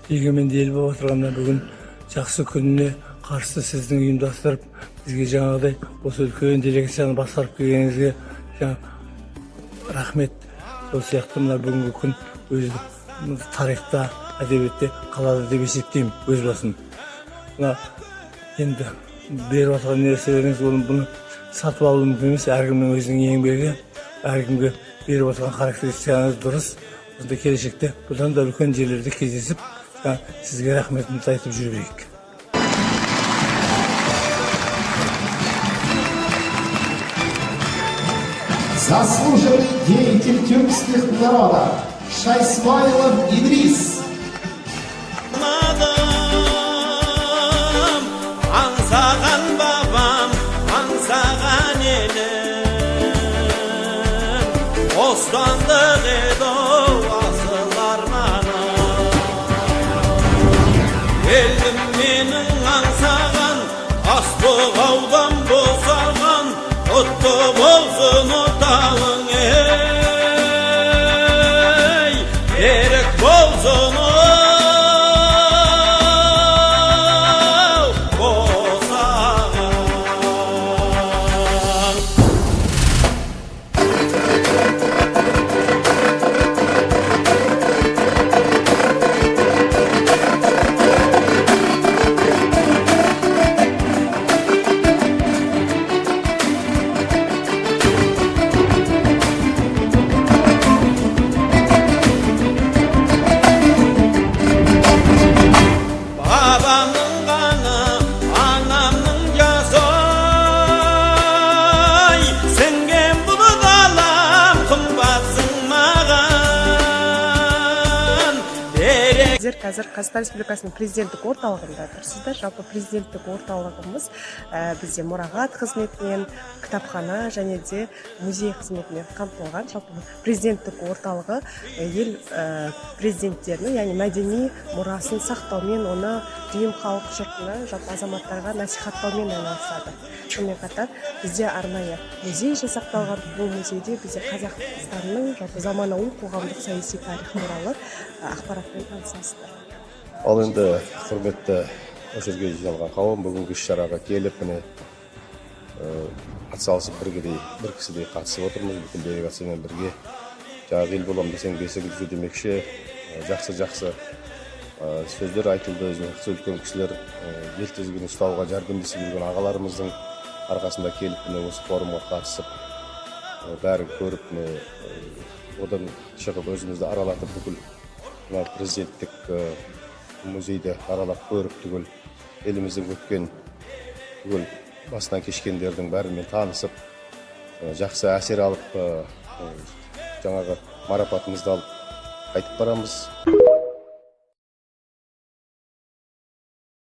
Егеменді ел болып отырғанына бүгін жақсы күніне қарсы сіздің ұйымдастырып, бізге жаңағыдай осы үлкен делегацияны басқарып келгеніңізге жаңа рахмет. Сол сияқты мына бүгінгі күн өзі тарихта, әдебиетте қалады деп есептеймін өз басым. Мына енді беріп жатқан нәрселеріңіз, оны бұны сатып алу мүмкін емес, әркімнің өзінің еңбегі, әркімге беріп отырған характеристикаңыз дұрыс. Осында келешекте бұдан да үлкен жерлерде кездесіп, жаңа сізге рахметімізді айтып жүре берейік. Заслуженный деятель тюркских народов Шайсмайлов Идрис. Аңсаған бабам, аңсаған елім, бостандық еді асыл арманым. Елім менің аңсаған, тас бұғаудан босаған, құтты болсын отауың, ей, берік болсын оу босағаң. Бабамның қаны, анамның жасы, ай, сіңген бұл далам, қымбатсың маған, берек. Сіздер қазір Қазақстан Республикасының президенттік орталығында тұрсыздар. Жалпы, президенттік орталығымыз бізде мұрағат қызметімен, кітапхана және де музей қызметімен қамтылған. Жалпы, президенттік орталығы ел президенттерінің, яғни мәдени мұрасын сақтаумен, оны дүйім халық жұртына, жалпы азаматтарға насихаттаумен айналысады. Сонымен қатар бізде арнайы музей жасақталған. Бұл музейде бізде Қазақстанның жалпы заманауи қоғамдық саяси тарихы туралы ақпаратпен танысасыздар. Ал енді, құрметті осы жерге жиналған қауым, бүгінгі іс шараға келіп, міне, атсалысып, біргедей, бір кісідей қатысып отырмыз бүкіл делегациямен бірге. Жаңағы ел боламын десең, бесігің түзе демекші, жақсы жақсы сөздер айтылды. Жақсы үлкен кісілер, ел тізгінін ұстауға жәрдемдесіп жүрген ағаларымыздың арқасында келіп, міне, осы форумға қатысып, бәрін көріп, міне, одан шығып, өзімізді аралатып, бүкіл мына президенттік музейді аралап көріп, түгел еліміздің өткен түгел басынан кешкендердің бәрімен танысып, жақсы әсер алып, жаңағы марапатымызды алып қайтып барамыз.